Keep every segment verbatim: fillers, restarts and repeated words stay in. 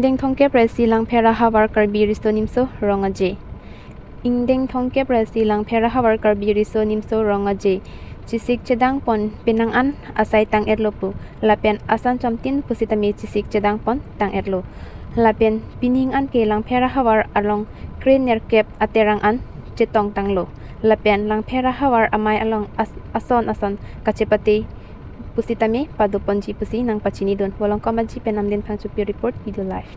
Ingdeng thomkep ra isi Langpher ahavar Karbi Riso Nimso Rong Aje. Ingdeng thomkep ra isi Langpher ahavar Karbi Riso Nimso Rong Aje. Chesik chedang pon penang an asai tang-etlo pu. Lapen asan chomtin pusitame chesik chedang pon tang-etlo. Lapen pining an ke Langpher ahavar along kre nerkep aterang an chetong tanglo. Lapen Langpher ahavar amei along as-, ason ason kachepate pusitame padoponji pusi nangpachinidun. Volongkom Aji pen Amden Phangchopi report, Video Live.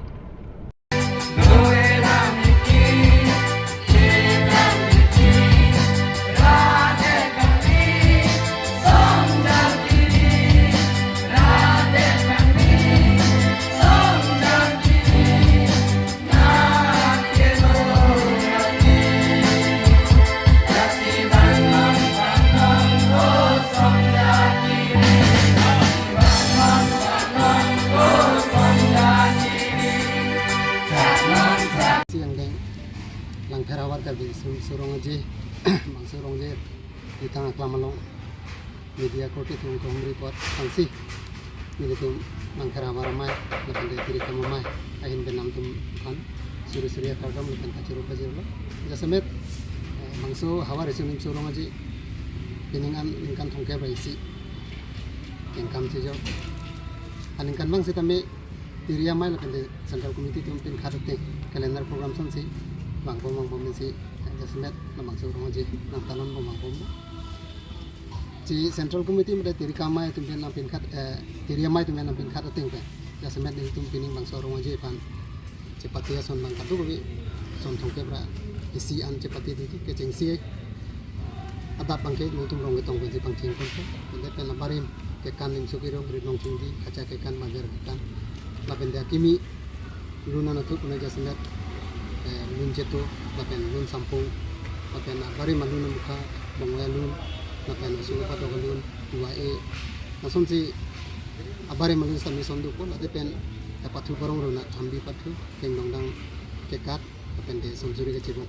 Siang deng, Langpher ahavar Karbi Riso Nimso Rong Aje, bangso Rong Aje, jutang aklam along, media korte atum kong report tangsi, nelitum Langpher ahavar amei, lapen de Tirikam amei ahin pen nangtumphan suri suri akardom lapen kachoro kajirlo. Jasemet, eh, bangso ahavar Riso Nimso Rong Aje, pining an ningkan thomkep ra isi kengkam chejor. Aningkan abang sitame Tiri amei lapen de Central Committee atum pinkhat ateng calendar program asonsi vangpon vangpon pensi, eh, jasemet labangso Rong Aje nangtalon pon vangpon. Chi Central Committee mate Tirikam amei atum pen nangpinkhat, eh, Tiri amei atum pen nangpinkhat ateng pen jasemet nelitum pining bangso Rong Aje aphan chepate ason abang kadokave, son thomkep ra isi an chepate doti kechengsi adap abangke nelitum rong ketong pensi pangcheng ponpo. Lapen abarim kekan Nimso Kirong, Rinong Chingdi, Hacha kekan, Bajar kekan, lapen de akimi lun anatthu pune jasemet, eh, lun chetu, lapen lun sampung, lapen abarim alun amukha, Bongwe alun, lapen Sulu Patok alun, Y A, lasonsi abarim alun sitame son dopo, lade pen, eh, pathu parong rona, Thambi pathu, Kengdongdang kekat, lapen de Somsuri kachebong.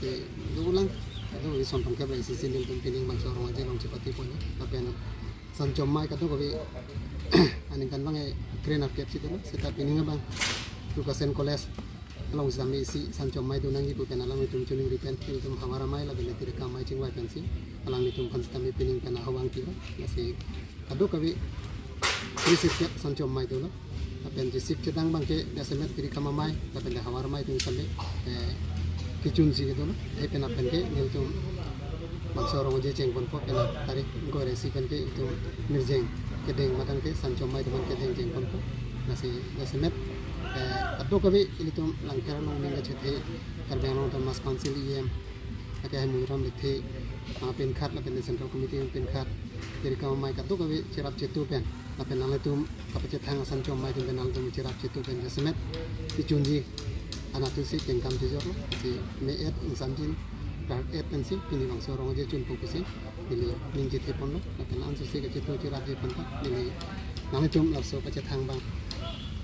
Eh, dolang, do son thomkep ra isi si nelitum pining bangso Rong Aje along chepate pon, lapen Sanchom amei kadokave aningkan abang e kre nerkep si dolo, seta pining abang Lukasen College along sitame isi Sanchom amei do nangji pu pen alanglitum choningri pen, nelitum ahavar amei lapen Tirikam amei chingvai pensi alanglitum aphan sitame pining pen ahawang kiba, lasi kadokave kre sirkep Sanchom amei dolo. Lapen chesik chedang abangke jasemet Tirikam amei, lapen de ahavar amei atum sitame, eh, kechunji kedo lo. Hai pen lapen ke nelitum bangso Rong Aje cheng ponpo, pen tarik ingkoi ra isi pen ke itum mirjeng kedeng matang ke Sanchom amei atum kedeng cheng ponpo. Lasi jasemet, eh, kadokave ilitum Langpher along ning kachethe, Karbi Anglong Autonomous Council E M, lake hai Mongrang Lekthe, ah, pinkhat lapen de Central Committee pinkhat, Tirikam amei kadokave cherap chetu pen, lapen nanglitum kapachethang a-Sanchom amei atum pen nangtum cherap chetu pen jasemet kechunji anatthu si kengkam chejor, si me-et ingsamjin, rat et pensi pini bangso Rong Aje chunpo pusi neli ning chethe ponlo, lapen ansose kachetu cherapji aphan ta neli nanglitum laso kachethang abang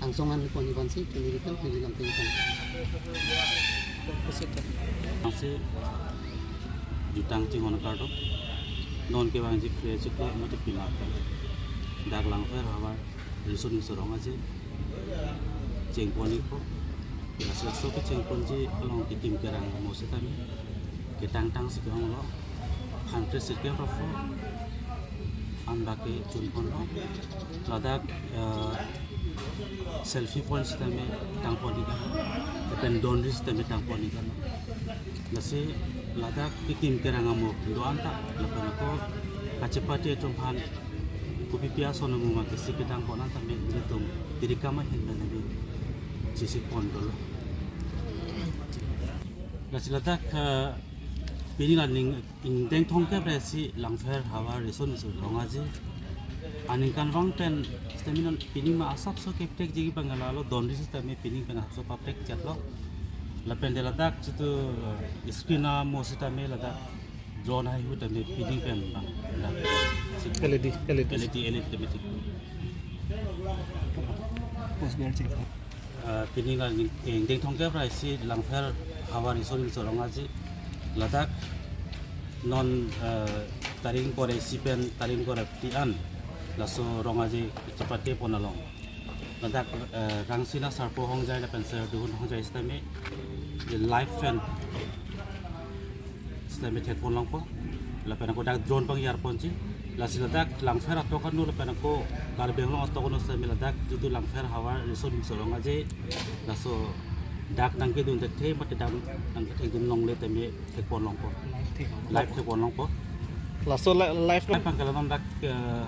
angsong an ponji aphansi choningri pen neli lamthe pen. Angse jutang chinghon kardom. Non kevangji Phre chiklo mate pinap pen dak Langpher ahavar Riso Nimso Rong Aje cheng pon-ikpo. Laso kecheng ponji along kekim kerang amo sitame ketang tangsi kehonglo. Hundred sirkep ra pho an bak kechun ponlo. Ladak, eh, selfie point sitame tang pon-ik an, lapen don ri sitame tang pon-ik an. Lasi ladak kekim kerang amo do-an ta, lapen ako kachepate atum aphan kopi pi ason amo ma kesi kedang pon an tame nelitum Tirikam ahin pen neli chesik pon dolo. Lasi ladak, eh, pini la ning ingdeng thomkep ra isi Langpher ahavar Riso Nimso Rong Aje aningkanvang pen sitame non pini ma asapso keptekji abang lalo don ri sitame pini pen asapso paptek chetlo. Lapen de ladak jitu, eh, screen amo sitame ladak drone hai hu tame pini pen abang ladak L E D, L E D. L E D, L E D tame thik. Post bear ching. Eh, pini la ning, eh, ingdeng thomkep ra isi Langpher ahavar Riso Nimso Rong Aje ladak non, eh, tarik ingkoi ra isi pen tarik ingkoi ra phli an laso Rong Aje chepate pon along Ladak, eh, Rangsina Sarpo Hongjai lapen Sir Duhun Hongjai sitame, the live fan sitame thekpon longpo. Lapen ako dak drone pang yarponji. Lasi ladak Langpher atok anu lapen ako Karbi Anglong atok anu sitame ladak jitu Langpher havar Riso Nimso Rong Aje, laso dak nangkedun thekthe mate dak nangkethekdun longle tame thekpon longpo. Live thekpon longpo. Laso li-, live lo. Pangkalanon dak, eh,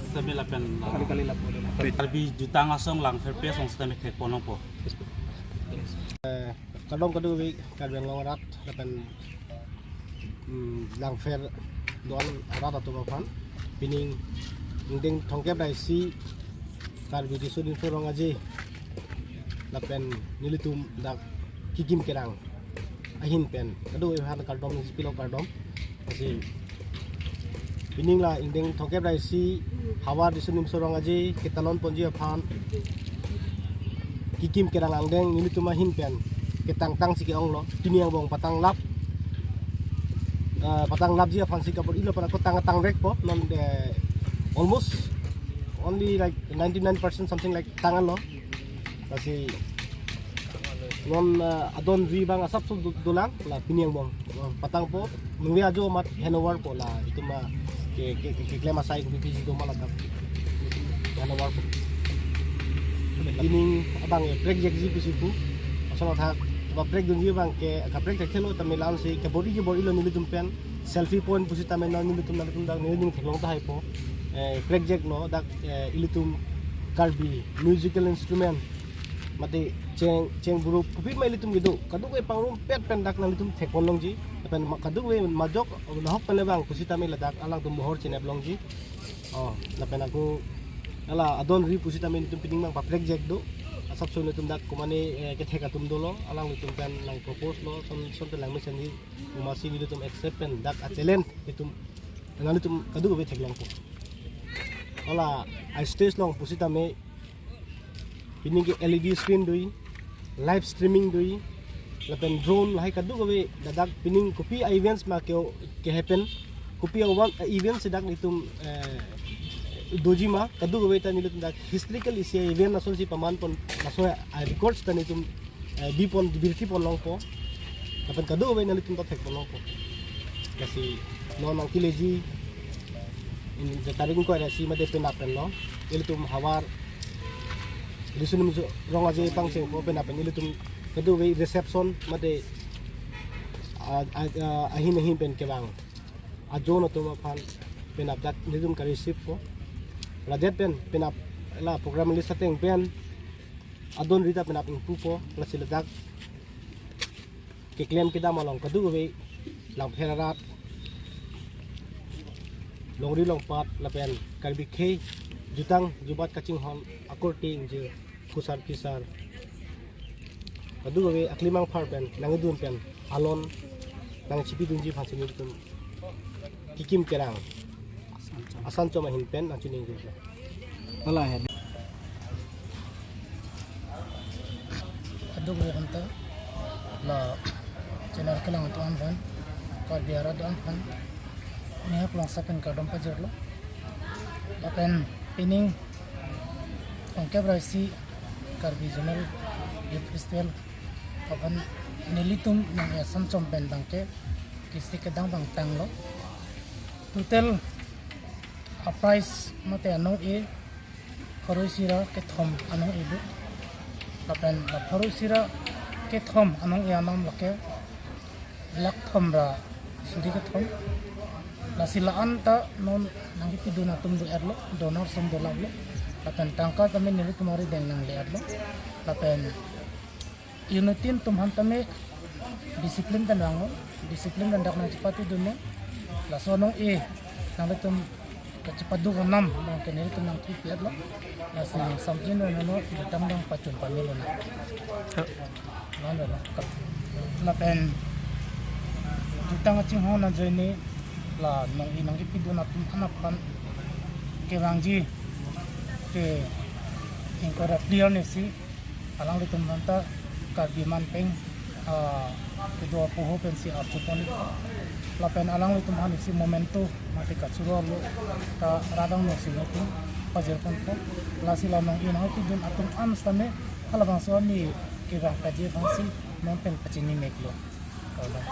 sitame lapen, eh, kali kali lapu. Karbi Jutang Asong Langpher page along sitame thekpon longpo. Eh, kardom kadokave Karbi Anglong arat lapen, mm, Langpher do-an arat atum aphan. Pining ingdeng thomkep ra isi Karbi Riso Nimso Rong Aje lapen nelitum dak Kikim Kerang ahin pen kadokave aphan kardom, nangchipilo kardom. Lasi pining la ingdeng thomkep ra isi havar Riso Nimso Rong Aje ketalon ponji aphan Kikim Kerang angdeng nelitum ahin pen ketangtang si ke-ong lo. Pini angbong patanglap, eh, patanglapji aphan si kabor-ilo pen ako tang, tangrekpo. Non, eh, almost only like ninety-nine percent something like tang-an lo. Lasi non, eh, adon ri abang asapso do-, dolang la pini angbong, eh, patangpo, nungve ajo amat handover po la itum ma ke, ke, ke, keklem asai kopi pisi do ma ladak handover po. Pining abang, eh, prekjekji pusi pu. Asal athak ba prekdunji abang ke kaprek thekthelo tame la-an si kabor-i kabor-ilo nelitum pen. Selfie point pusitame non nelitum nangtum dak nelitum theklong tahai po. Eh, prekjeklo dak, eh, ilitum Karbi musical instrument mate cheng, cheng burup kopi ma ilitum kedo, kadokave pangrumpet pen dak nangtum thekpon longji. Lapen ma-, kadokave majok nahok pen le abang pusitame ladak alangtum mohor chinep longji. Oh, lapen ako hala adon ri pusitame nelitum pining abang paprekjek do. Asapso nelitum dak komane, eh, kethek atum dolo, alanglitum pen nangpropose lo, son, son pen langmesenji, komasi nelitum accept pen dak a-talent itum, nanglitum kadokave theklongpo. Hala a-stage along pusitame pining ke L E D screen do-i, live streaming do-i, lapen drone lahai kadokave ladak pining kopi a-events ma ke, ke-happen, kopi a-one a-events dak nelitum, eh, doji ma kadokave ta nelitum dak historical isi a-event asonsi paman pon, laso a-records ta nelitum, eh, bipon, birti pon longpo. Lapen kadokave nanglitum ta thekpon longpo. Lasi non nangkeleji, in the tarik ingkoi ra isi mate penap pen lo, ilitum havar Riso Nimso Rong Aje pangchengpo, penap pen ilitum kadokave reception mate a, a, a, ahin ahin pen kevang ajon atum aphan penap dak nelitum ka-receive po. Ladet pen penap la program list ateng pen adon ri ta penap ingpupo. Lasi ladak keklem kedam along kadokave Langpher arat, longri longpat lapen Karbi khei jutang jubat kachinghon akorte ingjir kusar kisar kadokave aklimang phar pen nangdun pen alon nangchipidunji aphansi nelitum Kikim Kerang asan chom ahin pen nangchiningjilo. Hala he. Kadokave aphanta la channel kelang atum aphan, Karbi arat atum aphan, nihak longsa pen kardom pajirlo. Lapen pining thomkep ra isi Karbi Zonal Youth Festival aphan nelitum nang asan chom pen abang ke kisi kedang abang tanglo. Total a-prize mate anong-e pharo isi ra kethom anong-e do. Lapen la pharo isi ra kethom anong-e anam lake lakh thom ra suri kethom. Lasi la-an ta non nangkepidun atum do-etlo, donors atum dolaplo. Lapen tangka tame nelitum arideng nangle-etlo. Lapen unit team atum aphan tame discipline pen vanglo, discipline pen dak nangchepatidunlo. Laso anong-e nanglitum kachepaduk anam abang ke nelitum nangthu-etlo. Lasi samjin lo nono jutang abang pachun pame lonang. Nang lo na. Lapen jutang kachinghon ajoine la anong-e nangkepidun atum aphan kevangji ke ingkoi ra clear nesi alanglitum aphanta Karbi manpeng, ah, kedo apoho pensi arjupon. Lapen alanglitum aphan isi memento mate kachoro lo ta radang nosi notum. Pajir ponpo, lasi la nong-in ahokpidun atum an sitame halabangso ani kevang kajir aphansi non pen pachini meklo. Kardom.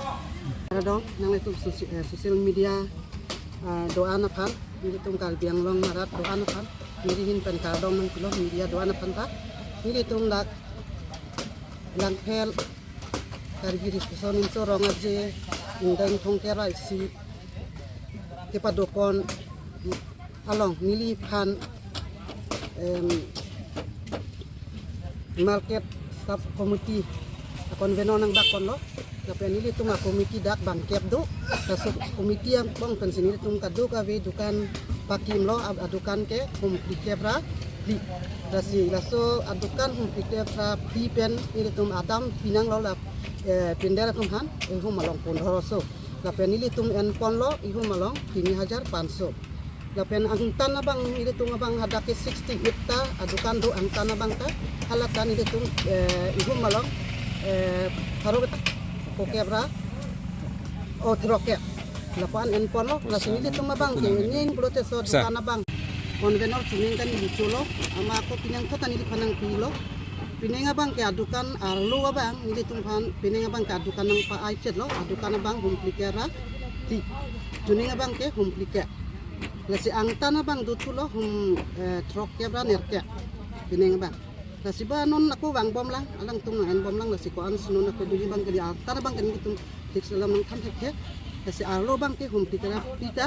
Kardom, nanglitum soci-, eh, social media, ah, do-an aphan, nelitum Karbi Anglong arat do-an aphan, neli ahin pen kardom nangpilo media do-an aphan ta, nelitum dak Langpher Karbi Riso Nimso Rong Aje, Ingdeng Thongkep ra isi kepadopon along neliphan, em, market sub committee a-convenor nangdakponlo. Lapen nelitum a-committee dak bangkep do. Laso committee angbong pensi nelitum kadokave dukan pakimlo, a-, adukan ke humphlikep ra phli. Lasi laso adukan humphlikep ra phli pen nelitum adam pinanglo la, eh, pandal atum aphan ihum along pondoroso. Lapen nelitum enponlo ihum along tini hajar panso. Lapen angtan abang nelitum abang hadak ke sixty-eight ta adukan do, angtan abang ta halata nelitum, eh, ihum along, eh, pharo kep ra, oh, throk kep. Lapu-an enponlo, lasi nelitum abang ke ning pulote laso dukan abang convenor chuneng kan neli cholo, amat ako pinangthu ta neliphan nangpilo. Pining abang ke adukan arlo abang nelitum aphan, pining abang ke adukan nangpa-ai chetlo, adukan abang humphlikep ra phli. Chuning abang ke humphlikep. Lasi angtan abang dothulo hum, eh, throkkep ra nerkep. Pining abang. Lasi ba non ako vangbomlang, alangtum nang-enbomlang, lasi ko-ansi non ako duli abang ke di angtan abang ke nelitum thik selam nangthan thekthe. Lasi arlo abang ke humphlikep ra phli ta,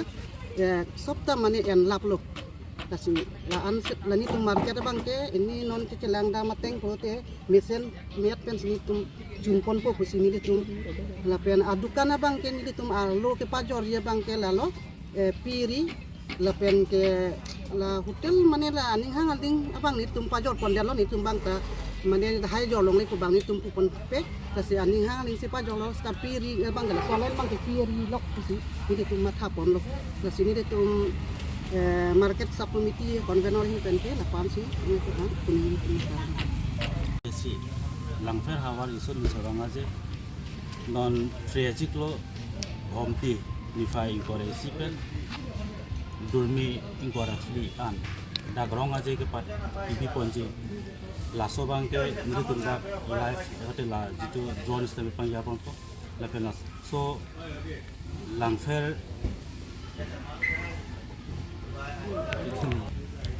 eh, sop ta mane enlaplo. Lasi la-ansi la nelitum market abang ke ini non ke chelang dam ateng pulote mesen met pensi nelitum chungponpo pusi nelitum. Lapen adukan abang ke nelitum arlo kepajorji abang ke lalo, eh, piri lapen ke la hotel mane la aning hang aling abang nelitum pajorpondetlo, nelitum abang ta mane hai jorlongle pu abang nelitum puponpe. Lasi aning hang alingsi pajorlo, seta piri abang ke la solon abang ke pirilok pusi nelitum mathaponlo. Lasi nelitum, eh, market sub committee convenor ahin pen ke lapu-ansi nelitum, ah, kuning nelitum matha. Si Langpher havar Riso Nimso Rong Aje non tragic lo, Gomti niphai ingkoi ra isi pen Durmi ingkoi ra phli an dak Rong Aje kepat piponji. Laso abang ke nelitum dak live, eh, hotel la jitu drone sitame pangjaponpo. Lapen laso Langpher,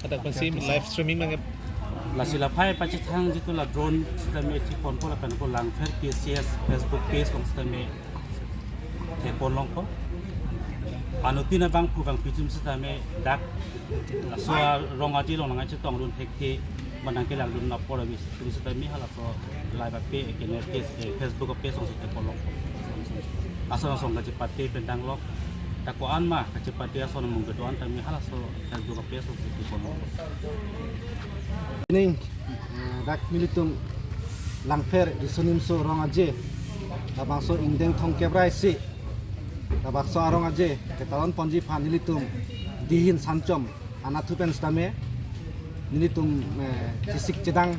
hadak pensi live streaming abang ke. Lasi la phai pachethang jitu la drone sitame theponpo lapen ako Langpher K C S Facebook page along sitame theponlongpo. Anuttin abang pu abang pichum sitame dak laso Rong Aje along nangkachetongdun thekthe, manang kelangdun apor abis, tum sitame halaso live ape, ekene page, eh, Facebook page alongsi theponlong. Ason ason kachepate pen danglok. Dak ko-an ma kachepate ason amung kedo-an tame halaso Facebook page alongsi theponlong. Ning, eh, dak nelitum Langpher Riso Nimso Rong Aje, labangso Ingdeng Thongkep ra isi, labangso arong aje ketalonponji aphan nelitum dihin sanchom anatthu pen sitame nelitum, eh, chesik chedang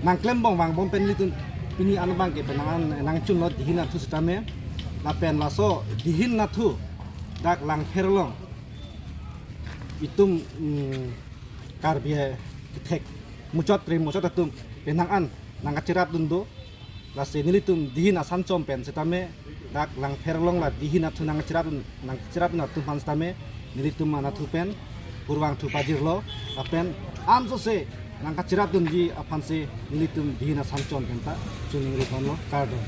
nangklembom vangbom pen nelitum pini an abang ke penang an nangchunlo dihin anatthu sitame. Lapen laso dihin anatthu dak Langpher along itum, mm, Karbi kethek muchot re muchot atum penang an nangkacherapdun do. Lasi nelitum dihin asanchom pen sitame dak Langpher along la dihin anatthu nangkacherapdun, nangkacherapdun atum aphan sitame nelitum anatthu pen kurvangthu pajirlo, lapen ansose nangkacherapdunji aphansi nelitum dihin asanchom pen ta choningriponlo, kardom.